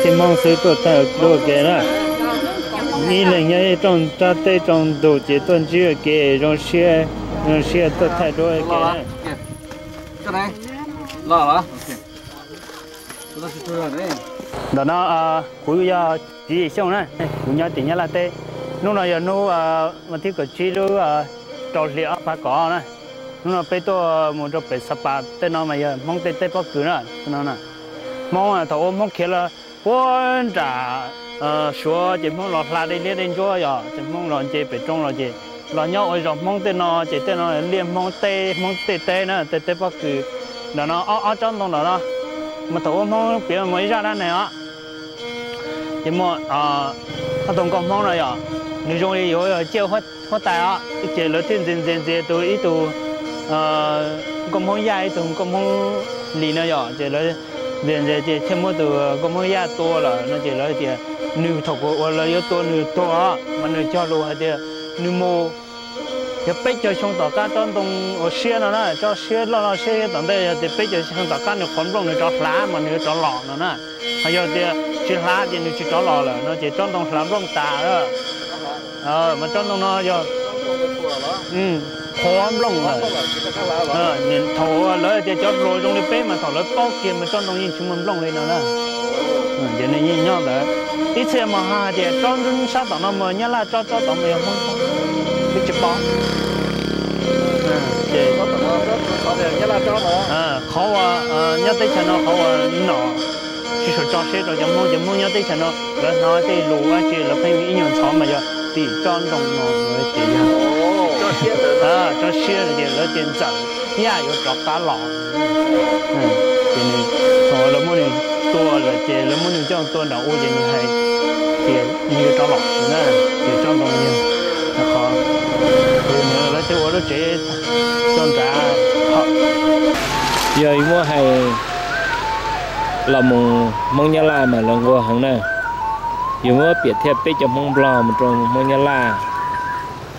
Tej Hmoob xwb tuaj thaij duab ua ke na. Ib leeg nyob ib rooj rab teb rooj ntug ces tuaj ntsib ua ke zoo siab, zoo siab tuaj thaij duab ua ke na. Ntawm no kuv yog Txiv Yim Xyooj na, kuv nyob tim Nyab Laj teb. Hnub no yog hnub vas thib kaum tsib lub rau hli ob phav kaum na. Hnub no peb tuaj mus rau pem Xa Pas tej no mas yog Hmoob tej teb pob kws na. Hmoob thaum ub Hmoob khiav los puag nram Suav ces Hmoob los hla dej liab dej ntsuab yom, ces Hmoob los nce pem roob los ces los nyob ua zos Hmoob tej no ces tej no liaj Hmoob teb, Hmoob tej teb na, tej teb pob kws. Ntawm no ob ob tsob ntoo ntawm no mas thaum ub Hmoob piav muaj ib zaj dab neeg os. Ces muaj ob tug nkauj Hmoob no yom, nws zoo li yuav ciaj huab tais os, ces lawv thiaj ntxias ntxias ntxias tus ib tug nkauj Hmoob Yaj ib tug nkauj Hmoob Lis no yom, ces lawv ntxias ntxias ces thiaj muab tus nkauj Hmoob Yaj tua lawm no ces lawv tias nws thaum uas lawv yuav tua nws tuag mas nws cog lus hais tias nws mus yog peb caug xyoo tom qab tsob ntoo uas siab no na, tsob siab loj loj siab tom ntej, yog tias peb caug xyoo tom qab nws qhuav nplooj nws rov hlav mas nws yuav rov los no na. Ho yog tias tsis hlav ces nws tsis rov los lawm no ces tsob ntoo hlav nplooj tas lawm. Mas tsob ntoo no yog qhuav nplooj lawm. Thaum lawv tias cov hluas zoo li peb mas thaum lawv paub kiag mas tsob ntoo yeej tsis muaj nplooj li no na. Ces nws yeej nyob ntawd. Ib txhia mas ho hais tias tsob sab tom no mas Nyab Laj tsob, tsob tod mas yog Hmoob tsob, twb tsis paub. Ces qhov uas nyob teb chaws no qhov uas nom tsis tshua tso siab rau cov Hmoob, cov Hmoob nyob teb chaws no lawv hnov tej lus dab tsi lawv pheej ib nyuag ntxhov mas yog tim tsob ntoo no lawv tias yog tsob siab ces lawv tias ntxawm Yaj yuav rov qab los. Ces nws, thaum lawv muab nws tua lawm ces lawv muab nws coj tua nram ub ces nws hais tias nws yuav rov los na, ces tsob ntoo yog qhov lawv thiaj ua lub tsev tso nrad. Yog muab hais los mus Hmoob Nyab Laj mas lawv nquag heev na. Yus muab piam thiaj peb cov Hmoob Nplog mus rau Hmoob Nyab Laj,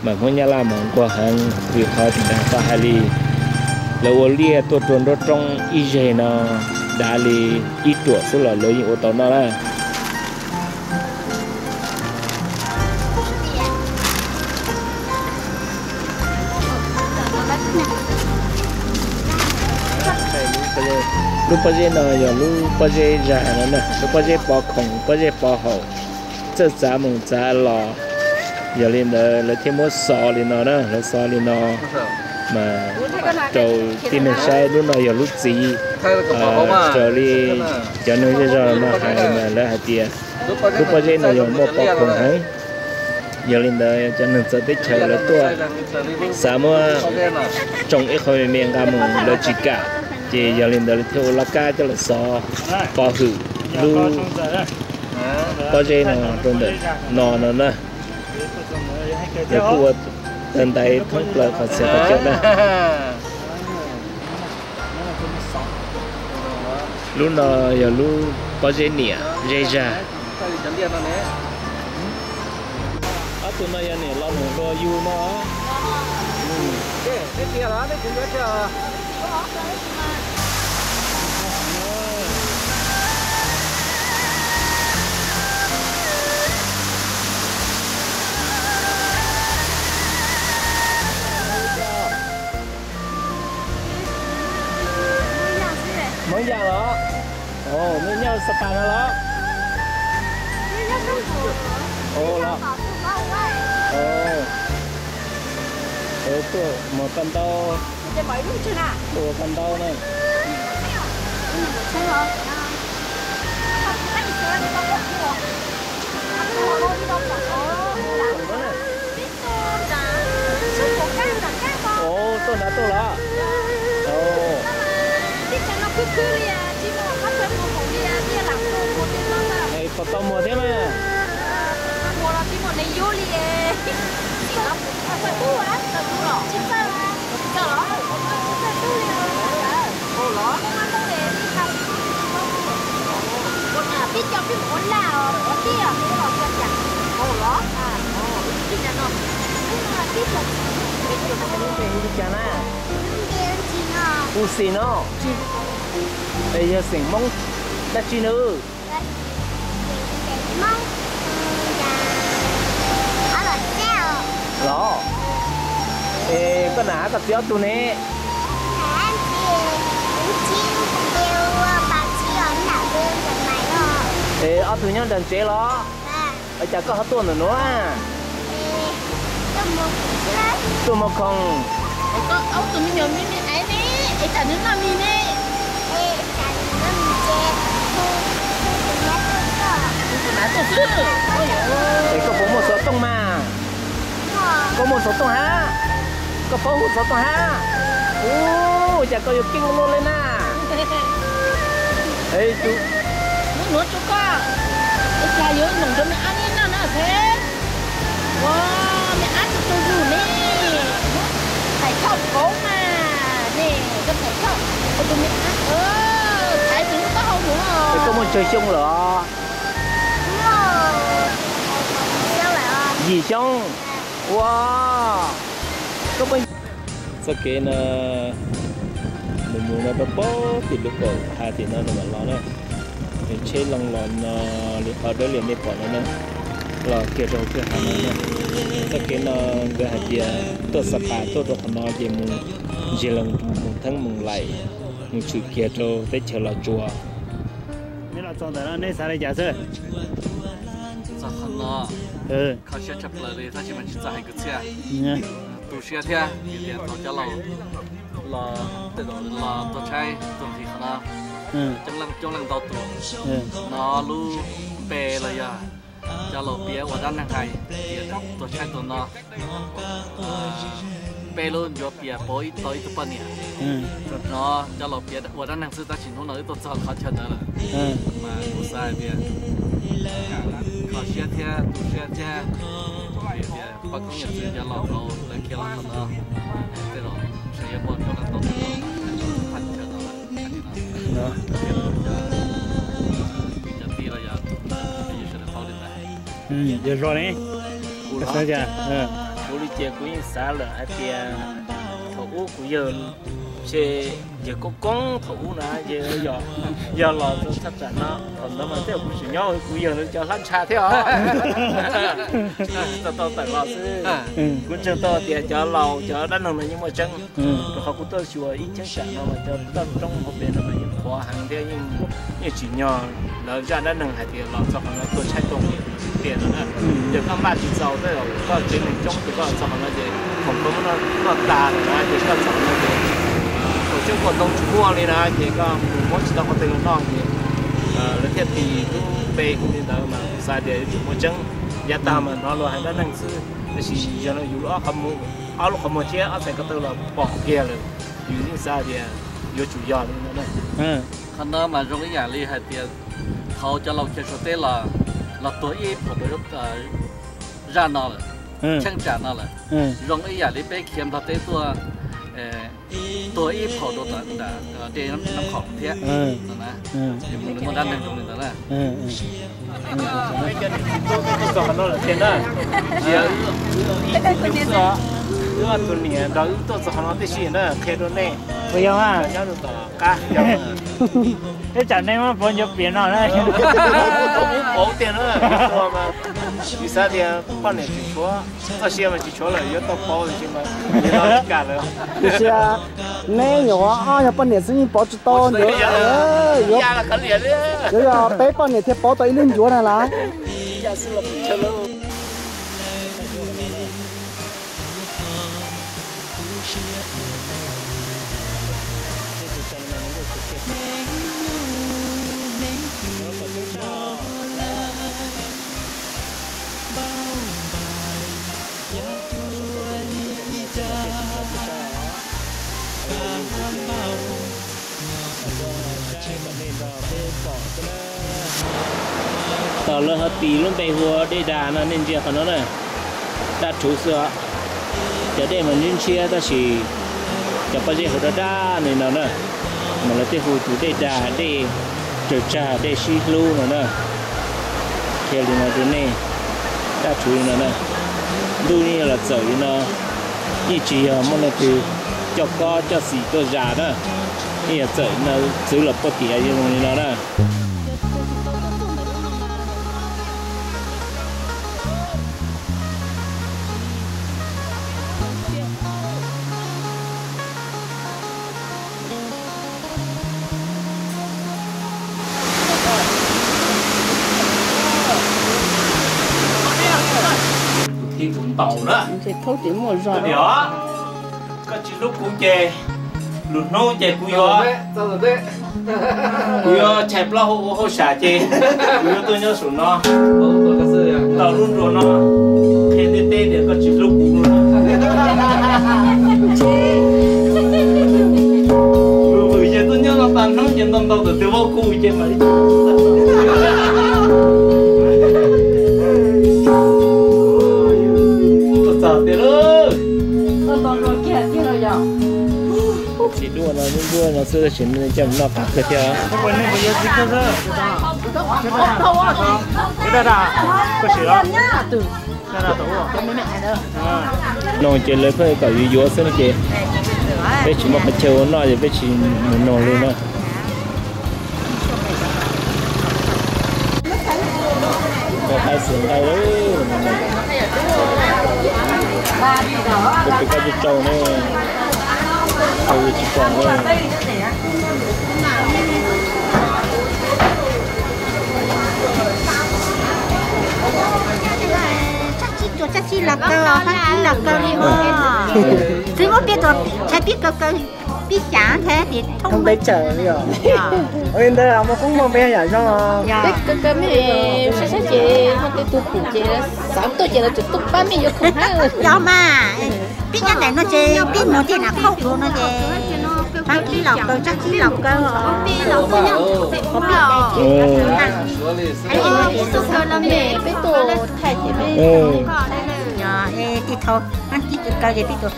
mas Hmoob Nyab Laj mas nquag heev vim qhov tias tau hais li lawv ua liaj tuaj rau nruab roob ib zeg no dav li ib ruam xwb los lawv yeej ua tau noj na. Lub pob zeb no yog lub pob zeb zag no na, lub pob zeb pov khoom, pob zeb pov haum, txawj txav mus txav los. Yog li ntawd lawv thiaj muab xov li no na, lawv xov li no mas rau tib neeg saib. Lub no yog lub txiv, raws li cov neeg zej zog no hais mas lawv hais tias lub pob zeb no yog muaj pov khoom heev. Yog li ntawd cov neeg txawv teb chaws lawv tuaj xav muab tsoo ib qho me me nqa mus lawv tsis kam, ces yog li ntawd lawv thiaj ua laj kab coj los xov pov hwm lub pob zeb no rau ntawm no no na. Lawv kuj ua tau ntaiv thoob plaws qhov txhia qhov chaw na. Lub no yog lub pob zeb niam zej zag. Ob tug no yog niam los mus hlua yus no. Hmoob Yaj los? Mus nyob Xa Pas no los? Ua los? Tuaj mus paj ntaub, ua paj ntaub na. Tuaj nrad tuaj los? Es puas tau muag thiab na? Li cas na? Hu xim no. Es yog xeem Hmoob dab tsi nws? Los, es koj nam ab koj txiv ob tug ne? Es ob tug nyob nram tsev los? Ua cas koj ho tuaj ntawm nuav? Tuaj muag khoom. Es koj puas muaj xov tooj mas? Koj muaj xov tooj hab? Koj paub hu xov tooj hab? Ua cas koj yuav keej luaj le na? Ua, me ab tsis tu zus ne, thaij thaum kauv mas ne, koj thaij thaum tus me ab, thaij tus lub taub hau mus. Es koj muaj tsawg xyoo lawm? Yim xyoo. Ua, koj, txoj kev no mus mus no rau pem tim lub kaum hav tim no mam los na. Tsheb loo los no li qhov dawb lias nej pom no na, los kiag rau hauv kwj ha no na. Txoj kev no nkawd hais tias tuaj Xa Pas tuaj rau qhov no ces mus Ntsiag Lees, mus Theeb Moos Laim, mus tshwm kiag rau teb chaws Los Tsuas. Nej los txog ntawm no nej xav li cas xwb? Txog qhov no, kho siab tshaj plaws li tab sis mas tsis txawj hais kwv txhiaj. Tu siab thiab vim tias thaum cov laus los, los tuaj tshaib tuaj nqhis qhov no, coob leej ntau tus, hnov lub npe los yog cov laus piav ua dab neeg hais tias tuaj tshaib tuaj no, peb lub ncuav pias pauv ib tau ib tug poj niam. Tsuas hnov cov laus piav ua dab neeg xwb tab sis hnub no wb tuaj txog qhov chaw ntawd lawm, mas kuv xav hais tias kho siab thiab tu siab thiab vim tias poj koob yawm txwv cov laus thaum lawv khiav los thaum no, tej zaum ntshe yuav muaj coob leej ntau tus los txog qhov chaw no lawm. Cov tij los yog sawv daws paub li ntawd. Yog zoo ne. Kuv li ces kuv yeej xav lawm hais tias thaum ub kuv yawg, ntshe yawg koob koob thaum ub na ces yog los rau thaj tsam no, thaum ntawd mas tej zaum kuv tseem nyob kuv yawg lawv cov hlab ntsha thiab os. Tau tawm los xwb. Kuv ntseeg tau tias cov laus cov dab neeg no yeej muaj tseeb, rau qhov kuv tuaj xyuas ib cheeb tsam no mas cov toj roob hauv pes no mas yeej qhuav heev thiab yeej tsim nyog lawv zaj dab neeg hais tias los txog qhov no tuaj tshaib tuaj nqhis tiag no na. Yog koj maj tsis txaus tej zaum koj tsev neeg coob ces koj los txog qhov no ces khoom koj muab noj tas lawm na ces koj txog qhov no ces thaum xyoob kuaj ntoo tsis muaj li na ces koj mus muab tsis tau qhov twg los noj ces lawv thiaj tis lub npe hu li ntawd mas kuv xav tias yuav tsum muaj tseeb. Yav tag mas hnov luag hais dab neeg xwb, tab sis yog no yus ob qhov muag, ob lub qhov muag thiab ob txhais ko taw los pom kiag lawm, yus yeej xav tias yuav tsum yog li no na. Qhov no mas zoo ib yam li hais tias thaum cov laus khiav Suav teb los, los tuag ib phaum zaj no lawm, cheeb tsam no lawm. Zoo ib yam li peb khiav Nplog teb tuaj, tuag ib phaum rau tom dej Nab Qhoom thiab. Muaj dab neeg zoo li ntawd na. Wb ob tug niam nrog wb tuaj txog qhov no tib si na, qhia rau nej. Puas yog mas? Nyob rau tom qab yog. Ib tsam nej muab pauv ncuav pias no na. Pauv tiag na. Yus xav tias poj niam tsis tshuav, txoj sia mas tsis tshuav lawm yuav tau pauv tiam sis mas, tiam sis neb nyuam qhuav ob nyuag poj niam xwb yeej pauv tsis tau ncuav. Yuav yog peb poj niam thiaj pauv tau ib lub ncuav na las. Tos lawv ho tis lub npe hu ua Dej Dag no nej ntsia qhov no na, daj rhuv xwb os. Cov dej mas ntshiab ntshiab tab sis cov pob zeb hu daj daj li no na, mas lawv thiaj hu tus Dej Dag, dej raws tsag, dej sib hlub no na. Qhia li no rau nej, daj rhuv li no na. Ntuj yeej yog los txawm li no, yeej tsis yog muaj leej twg coj kob coj xim tuaj zas na, yeej yog txawm no txwv los puag tim zoo li no na. Tau na. Koj tsis hlub kuv ces lwm hnub ces kuv yuav, kuv yuav tshais plaub hau ua hauj sam ces kuv yuav tuaj nyob saum no, ntaus lub nruas no, qhia tej teb tias koj tsis hlub kuv no. Vwm vwm ces tuaj nyob no tag hnub ces ntau ntau tus twg vaub kuv ces mam li txog tiag lauj. Tsis duaj no, duaj no xwb tab sis noj qab kawg thiab. No ces lawv pheej kom yuav yuav xwb no ces peb tsis muaj qhov chaw ua noj ces peb tsis mus noj li na. Qaib xwm nqaij, tus kab tsau tsau ne, tsis pom ne. Tsob tsib los kaw, fab tsib los kaw li os. Twb muab peb tus tshais pib kaw kaw, pib xyav thiab ces thoob teb chaws li os. Ua li ntawd muaj koob muaj npe yam zoo. Peb kaw kaw mej saib saib ces muaj tej tug pum ces xav tuaj ces lawv tseem tuaj pab mej yuav khoom hab. Yog mas, peb nyob ntawm no ces peb mus tej nam khauj hluas no ces fab tsib los kaw, tsob tsib los kaw. Peb tuaj thaij ces peb, tej thaum fab tsib kaw ces peb tuaj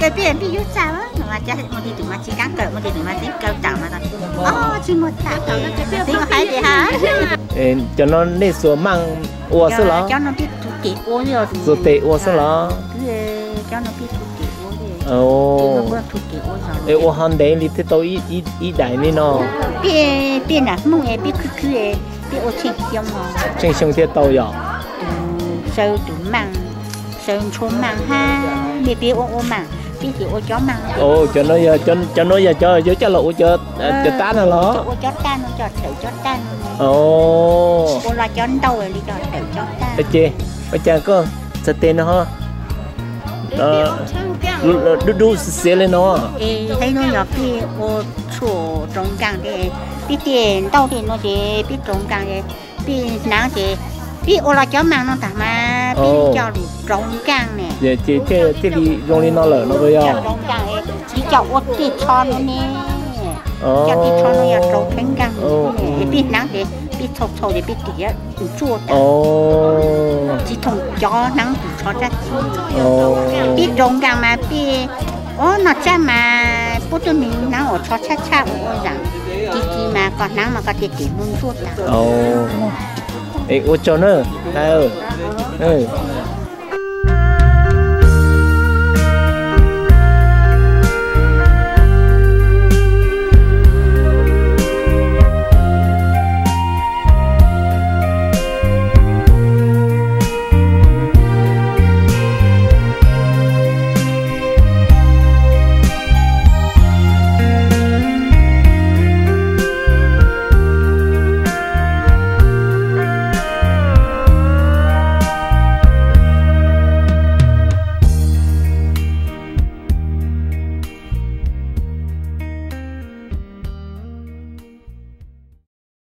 kaw peb pib yub txaj no mas muaj tej tus mas tsis kaab kawm, muaj tej tus mas tseem kaw tawm mas tsis muaj txaj. Txiv hais tias ha, cov no nej xuas maaj ua xwb los? Cov no peb txhua tes ua, txhua tes ua xwb los? Cov no peb txhua tes ua, txhua tes ua zog. Es ua ho ntev li thiaj tau ib daim li no? Peb, peb nam Hmoob es peb khwb khwb, peb ua tsheej xyoo os. Tsheej xyoo thiaj tau yom? Tus saw tus maaj, saw ntshua maaj hab, mej peb ua ua maaj, peb ces ua cov maaj. Cov no, cov no yog cov yuav coj los ua cov tab no los? Ua cov tab no, coj tawm cov tab no. Ua los cov ntau li coj tawm cov tab. Ces ua cas koj txhais tes no ho dub dub xiav li no? Es hab no yog peb ua tshuaj rau nkaaj, peb tej ntau tej no ces peb rau nkaaj, peb hnav ces peb ua los cov maaj no tag mas peb coj lug rau nkaaj ne. Ces thiaj li zoo li no lawm no yog? Rau nkaaj, tsis coj ua tej tsho no ne. Coj tej tsho no yog rau tsheb nkaaj, es peb hnav ces peb txhau txhau ces peb tig ntsuaj tag. Tsis thooj cov hnav tus tsho tsab tsi. Peb rau nkaaj mas peb, o, noj tsab mas puab tuab neeg hnav ua tsho tshab tshab ua zaam, tsis tsi mas koj hnav mas koj tej tes muaj ntsuab tag. Es ua tsaug na.